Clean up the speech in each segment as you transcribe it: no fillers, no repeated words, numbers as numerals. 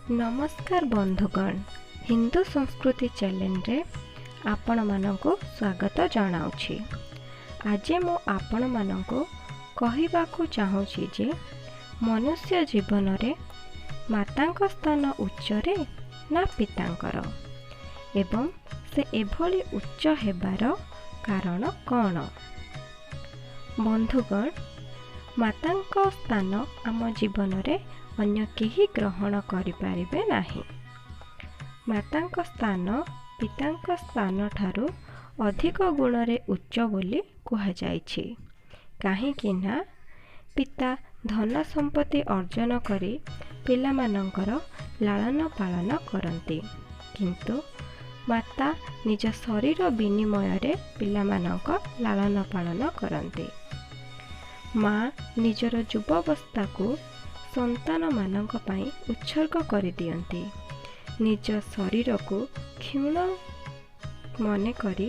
ନମସ୍କାର ବନ୍ଧୁଗଣ, ହିନ୍ଦୁ ସଂସ୍କୃତି ଚ୍ୟାନେଲରେ ଆପଣମାନଙ୍କୁ ସ୍ୱାଗତ ଜଣାଉଛି। ଆଜି ମୁଁ ଆପଣମାନଙ୍କୁ କହିବାକୁ ଚାହୁଁଛି ଯେ ମନୁଷ୍ୟ ଜୀବନରେ ମାତାଙ୍କ ସ୍ଥାନ ଉଚ୍ଚରେ ନା ପିତାଙ୍କର, ଏବଂ ସେ ଏଭଳି ଉଚ୍ଚ ହେବାର କାରଣ କ'ଣ? ବନ୍ଧୁଗଣ, ମାତାଙ୍କ ସ୍ଥାନ ଆମ ଜୀବନରେ ଅନ୍ୟ କେହି ଗ୍ରହଣ କରିପାରିବେ ନାହିଁ। ମାତାଙ୍କ ସ୍ଥାନ ପିତାଙ୍କ ସ୍ଥାନଠାରୁ ଅଧିକ ଗୁଣରେ ଉଚ୍ଚ ବୋଲି କୁହାଯାଇଛି। କାହିଁକି ନା ପିତା ଧନ ସମ୍ପତ୍ତି ଅର୍ଜନ କରି ପିଲାମାନଙ୍କର ଲାଳନ ପାଳନ କରନ୍ତି, କିନ୍ତୁ ମାତା ନିଜ ଶରୀର ବିନିମୟରେ ପିଲାମାନଙ୍କ ଲାଳନ ପାଳନ କରନ୍ତି। ମା ନିଜର ଯୁବାବସ୍ଥାକୁ ସନ୍ତାନମାନଙ୍କ ପାଇଁ ଉତ୍ସର୍ଗ କରିଦିଅନ୍ତି। ନିଜ ଶରୀରକୁ କ୍ଷୀଣ ମନେକରି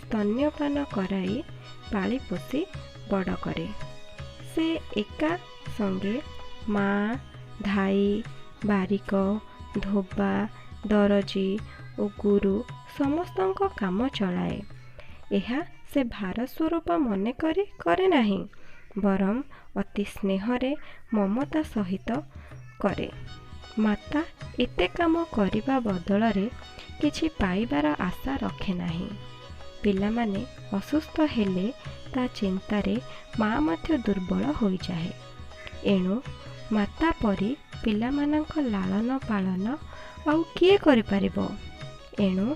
ସ୍ତନ୍ୟପାନ କରାଇ ପାଳିପୋଷି ବଡ଼ କରେ। ସେ ଏକା ସଙ୍ଗେ ମା, ଧାଈ, ବାରିକ, ଧୋବା, ଦରଜି ଓ ଗୁରୁ ସମସ୍ତଙ୍କ କାମ ଚଳାଏ। ଏହା ସେ ଭାର ସ୍ୱରୂପ ମନେକରି କରେ ନାହିଁ, ବରଂ ଅତି ସ୍ନେହରେ ମମତା ସହିତ କରେ। ମାତା ଏତେ କାମ କରିବା ବଦଳରେ କିଛି ପାଇବାର ଆଶା ରଖେ ନାହିଁ। ପିଲାମାନେ ଅସୁସ୍ଥ ହେଲେ ତା ଚିନ୍ତାରେ ମା ମଧ୍ୟ ଦୁର୍ବଳ ହୋଇଯାଏ। ଏଣୁ ମାତା ପରି ପିଲାମାନଙ୍କ ଲାଳନ ପାଳନ ଆଉ କିଏ କରିପାରିବ? ଏଣୁ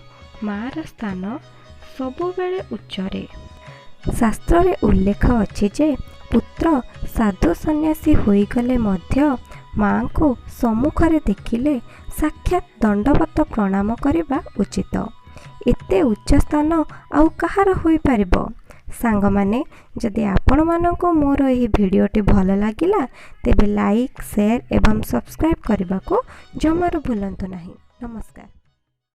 ମାଆର ସ୍ଥାନ ସବୁବେଳେ ଉଚ୍ଚରେ। ଶାସ୍ତ୍ରରେ ଉଲ୍ଲେଖ ଅଛି ଯେ ପୁତ୍ର ସାଧୁ ସନ୍ନ୍ୟାସୀ ହୋଇଗଲେ ମଧ୍ୟ ମାଆଙ୍କୁ ସମ୍ମୁଖରେ ଦେଖିଲେ ସାକ୍ଷାତ ଦଣ୍ଡବତ ପ୍ରଣାମ କରିବା ଉଚିତ। ଏତେ ଉଚ୍ଚ ସ୍ଥାନ ଆଉ କାହାର ହୋଇପାରିବ? ସାଙ୍ଗମାନେ, ଯଦି ଆପଣମାନଙ୍କୁ ମୋର ଏହି ଭିଡ଼ିଓଟି ଭଲ ଲାଗିଲା, ତେବେ ଲାଇକ୍, ସେୟାର ଏବଂ ସବସ୍କ୍ରାଇବ୍ କରିବାକୁ ଜମାରୁ ଭୁଲନ୍ତୁ ନାହିଁ। ନମସ୍କାର।